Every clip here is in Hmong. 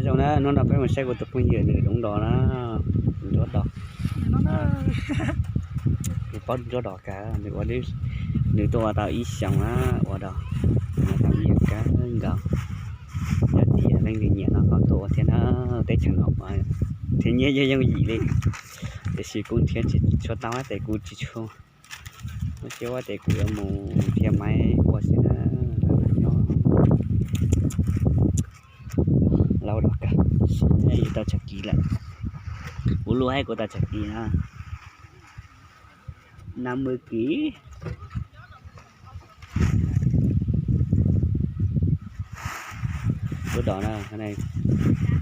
Zoo na, hnub no peb mus saib kuv tus phooj ywg nws doob dos na, nruab dos. Nws paub nruab dos kawg, nws ua, nws tuaj ua tau ib xyoos na, ua dos, ua tau nyiam kawg nkaus. Yog tias leej twg nyiam no ho tuaj ua thiab na, teb chaws no mas nrhiav nyiaj yooj yooj yim li, tiam sis kuv nrhiav tsis tshua tau ces kuv tsis tshua muaj siab ua ces kuv yuav mus nrhiav maiv ua xwb na. Nyob laus dos kawg, tau tsawg kis lawm, kuv luaj kuv tau tsawg kis na, năm mươi ký. Nruab dos na,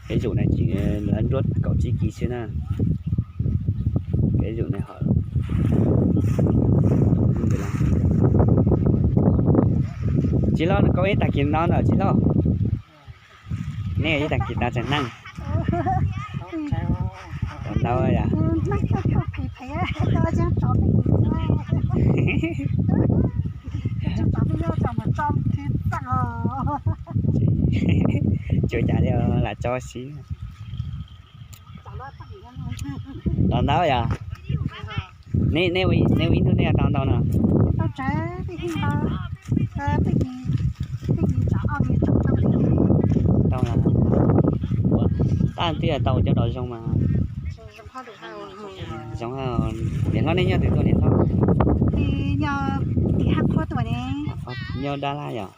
cái vụ này chỉ là nruab kaum tsib kis xwb na. Cái vụ này họ Tsis loj, koj ib tag kis no ntawm tsis loj. Nej ib tag kis no tseem neeg. Tau ntau yom. Tsuas cas li lam tso xwb. Tau ntau yom. Nej ua ib hnub nej tau ntau no? Tau, tab twb tau cov dos zoo mas. Zoo, niam hlob nej nyob twg tuaj niam hlob? Nyob Dab Lab yom.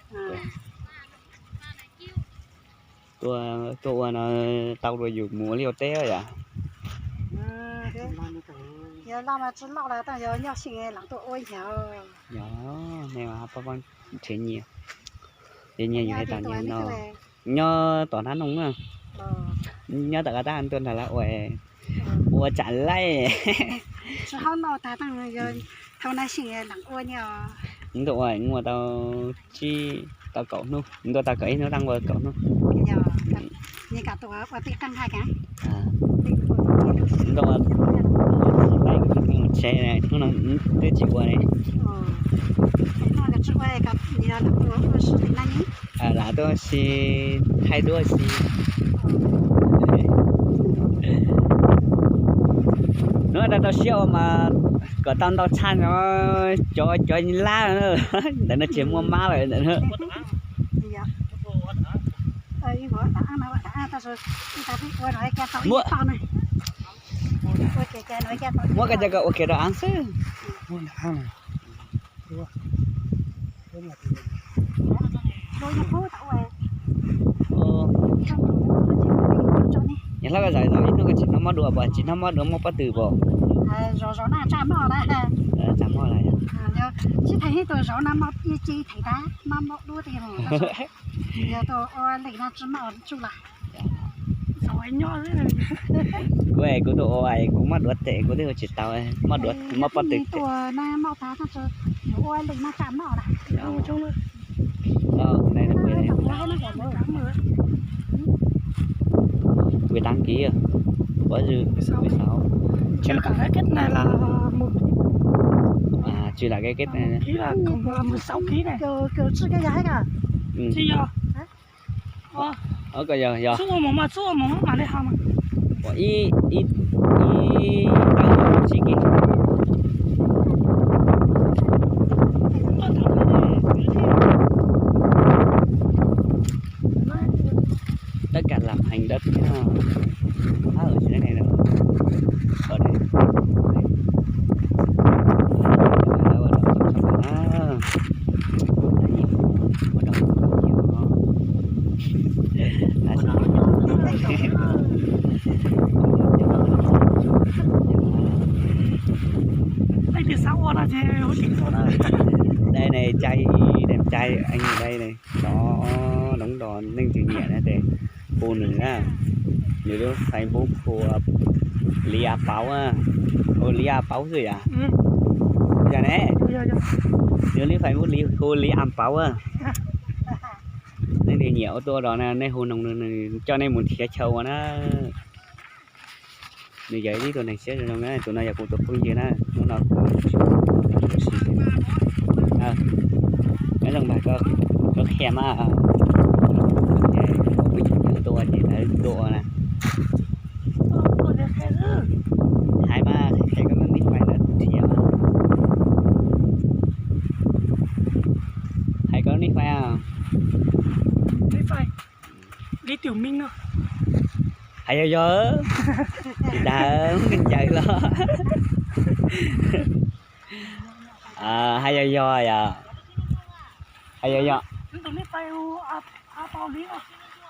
Tuaj ua no tau rau yus mus ua liaj ua teb yom. Yog nej mas pab pab nrhiav nyiaj, nrhiav nyiaj yus hais tau nyiaj no. Nyob tom Nab Noog na, nyob tom qab tab tuaj nrog lawv ua, ua tsam laij. Ntuj ua, ua tau tsib, tau kaum hnub, ntuj tau kaum ib hnub, tab ua kaum hnub. Ntuj, tsheb hnub no twb tsis ua li. Lam tuaj si, thaij duab si. Hnub no tau siab ua mas kom tau ntau tshaj no, cov, cov lab ntawm no ces muaj mab lawm ntawm no. Muab, muab koj cov ko ua kiag rau av xwb. Niam hlob, koj zaum zaum ib hnub koj tsis hnov mob dua puas, tsis hnov mob dua muaj pob tw puas? Tsis thaiv ib tug zov no, ib ce thaiv tab mab mob duab tiag. Yog tus ua leej no tsis mob tsuj lawm. Kuv, kuv tus ua kuv mob duav tes kuv twb ua tsis tau, mob duav mob pob tw. Mười tám ký à? Ủa, mười sáu. Chưa là cái kết này là một ký. À, chưa là cái kết này. Một ký là còn là mười sáu ký này. Chưa, chưa chưa cái gì hết à? Ừ. Chưa giờ. Ủa, có giờ, giờ. Xúc ua màu mà, xúc ua màu mà đi hao mà. Ủa, ít, ít, ít tăng một ký. Tất cả làm hành đất nhá. Ở dưới này là ở đây. Đây này, trai, đẹp trai, anh ở đây này. Đó, đống đò nên thử nghiệm này để hu nws na. Nws lub Facebook hu Lý A Páo á. Hu Lý A Páo xwb yom? Yog ne. Nws lub Facebook li hu Lý A Páo á. Nej nyiam ua tuaj los na, nej hu nws, nws coj nej mus nrhiav chaw ua na. Nws yog ib tug neeg siab zoo zoo na, tus no yog kuv tus phooj ywg na, hnub no kuv tsis ua si. Nyob zoo npawg, koj qhia mas, kuv phooj ywg tuaj ces lawv Tuaj ua na. Hais mas qhia koj lub nij fais ntawd thiab. Hais koj lub nij fais. Hais yog yog, tsis tas ncaws los. Hais yog yog yom. Hais yog yog.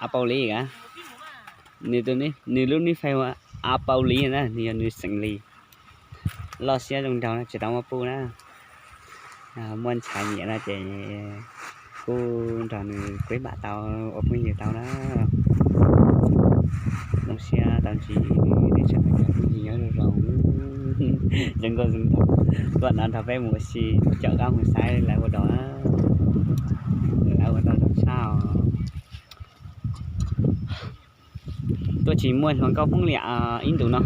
A Pau Lis a. Nws lub nij fais ua A Pau Lis na, nws yog nws xeem Lis. Loj siab zoo nraug na, tsis tau muaj puj na. Muaj ntxhais nyiam no ces kuj nrog nws kuj mam tau ua phooj ywg tau na. Zoo siab tau ntsib nej tsoom phooj ywg nyob zoo zoo. Zoo nkauj zoo nraug, tuaj no nrog peb mus ua si, caum qab mus saib lawv ua dog. Lawv ua dog zoo tshaj os. Tuaj tsis muaj hluas nkauj Hmoob li ib ntus no.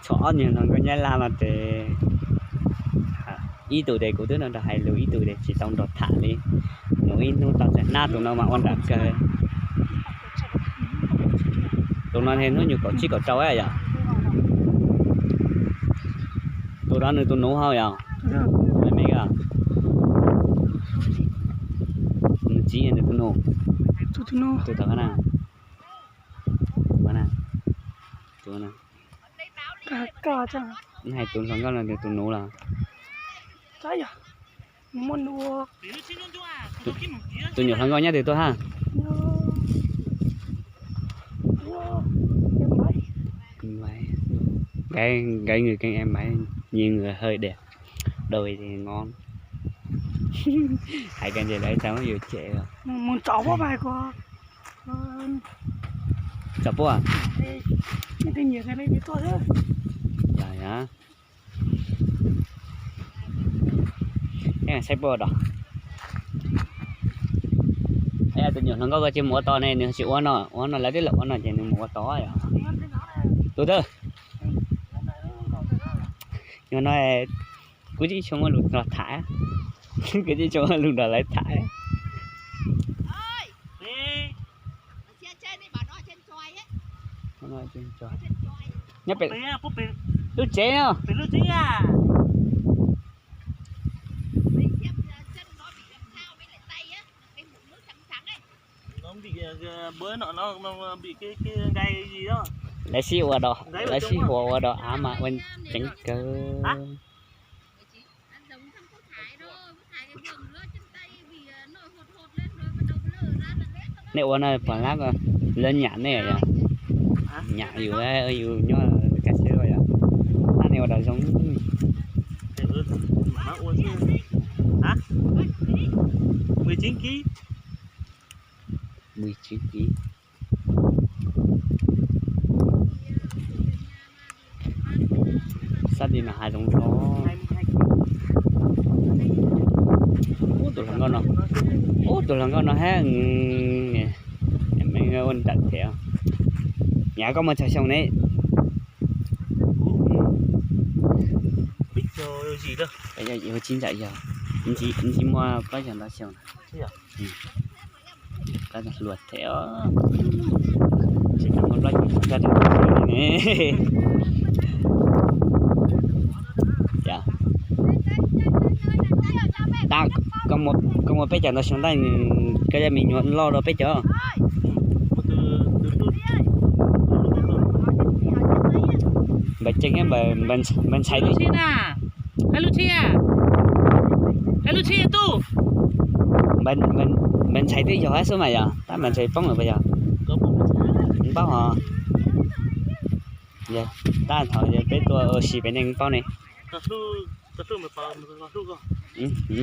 Tshuav ob niag hluas nkauj Nyab Laj no ces ib tug ces kuv twb nrog hais lus, ib tug ces tsis tau nrog tham li. Mus ib hnub tau txog hnab tus no mas ua nram kawg. Tus no hnub nyoog kaum tsib kaum rau yom. Tus no nws tus nus hauj yom. Me me, nws txiv nws tus nus. Tus tom qab na. Hais tus hluas nkauj no nws tus nus los. Tus nyuam hluas nkauj nyob twg tuaj hab? Cái, cái người kênh em ấy, nhìn người hơi đẹp, đôi thì ngon. Hais koj ntses lawv tau yus cem. Tsom puab. Saib puab dog. Tus nyuam hluas nkauj ko tsis mus ua tod ne, nws tsis ua no, ua no lawv twb lam ua no ces nws mus ua tod yom. Tus twg? Nyuag no kuv tsis tshua muaj lus nrog tham, kuv tsis tshua muaj lus nrog lawv tham. Nyob pem lub tsev no. Lawv sib ua dog, lawv sib hua ua dog av mas ua ceev kawg. Nej ua no pom lab ko, lawv nyam nej yom. Nyam yus, yus nyob kaj siab yom. Lab nej ua dog zoo. Mười chín ký. Sab tim no hav zoov zoo. Ub, tus hluas nkauj no, ub, tus hluas nkauj no hab, me ua nrawm thiab. Nyab koj muaj tsawg xyoo ne? Ua tsib ntawm yog, ntsis muaj plaub caug ntau xyoo. Hluas thiab, tsis tau muaj plaub caug ntau xyoo ne. Tab koj muaj peb caug ntau xyoo tab, koj yog me nyuam loj dua peb caug. Npawg Ceeb, npawg ntxhais twb, npawg ntxhais twb yog hab xwb mas yog, tab npawg ntxhais poob lawm puas yog? Paub hos. Tab thaum peb tuaj ua si pem neeg paub ne.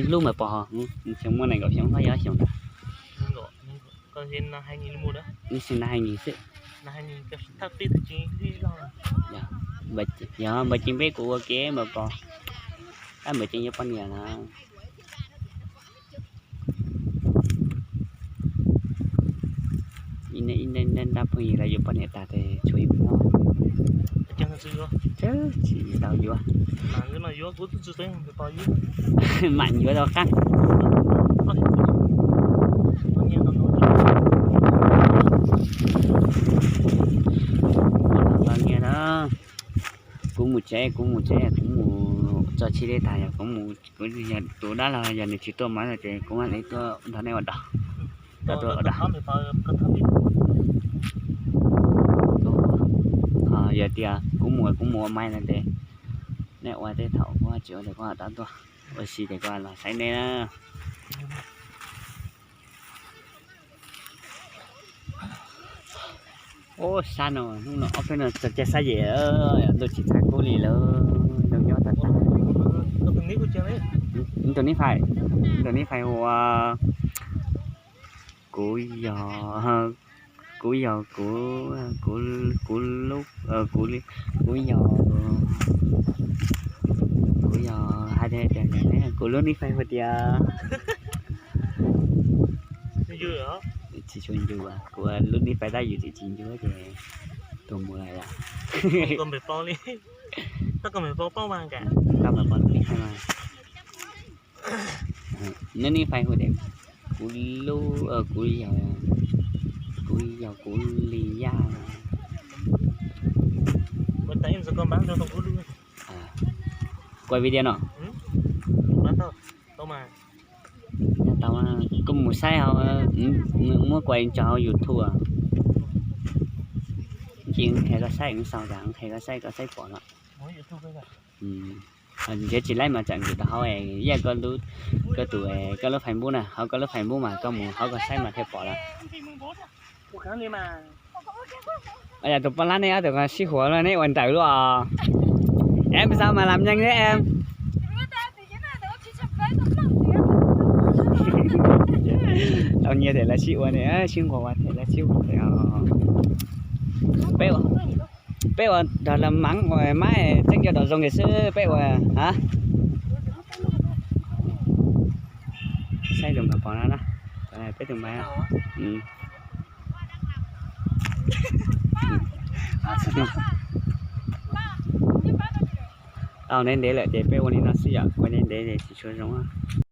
Hlub mas pom hos, xyoo muaj nees nkaum xyoo hos, yog xyoo ntawd. Ib xyoo na hais nyis xwb. Yog npawg Ceeb peb kuv ua ke npawg pog, tab npawg Ceeb yuav poj niam na. Ib nrab phooj ywg lawv yuav poj niam tag tes tshuav ib hnub. Tsis tau yuav, mam yuav rov qab. Kuv mus tsev, kuv mus tsev, kuv mus tso tsis deb tag, yog kuv mus, kuv yog tus dab laug, yog nws tsis tuaj mas no ces kuv mam li tuaj nrog nej ua dog. Tuaj tuaj ua dog. Yog tias kuv mus, kuv mus ua mais no ces nej ua tej thaum kuv tsis ua ces kuv rov tuaj, ua si ces kuv los saib nej na. Ub, sab no hnub no ob peb no txog caij sab yem, ntuj tsis txhais kub li lawm, ntuj nyob tag tag. Tus nib fais, tus nib fais hu ua, kuv yog, kuv yog, kuv, kuv, kuv lub, kuv, kuv yog, kuv yog hais tias, kuv lub nib fais hu tias, tsis tshua ncu, kuv lub nib fais tab yus tsis tsis ncu ces tus mus lawm. Koj npe pom li, koj npe pom lub nib fais mas. Neb nib fais hu tias, kuv lub, kuv yog, kuv yog kuv li yaj. Kuv video no. Tau, koj mus saib hauv, muab kuas tso hauv YouTube. Ntsis qhia koj saib, xaus tas qhia koj saib, koj saib pom lawm. Ntiav tsis laib mas tsam nkim rau hauv, yaj koj tus, koj lub Facebook na, hauv koj lub Facebook mas koj mus hauv koj saib mas thiaj pom lawm. Yog tus poj lab nej ob tug sib huam los neb ua ntawm luaj. Em sao mà làm nhanh thế em? Tau nyias them lawv sib ua ne, sib nquas ua them lawv sib ua them. Peb, peb ua nrog lawv mab ua mab tseeb cov dom zoo kiag xwb peb ua. Saib tus nkawd pom no na, peb tus mas. Tau ntev ntev lawm ces peb ua li no xwb yom, ua ntev ntev ces tsis tshua zoo.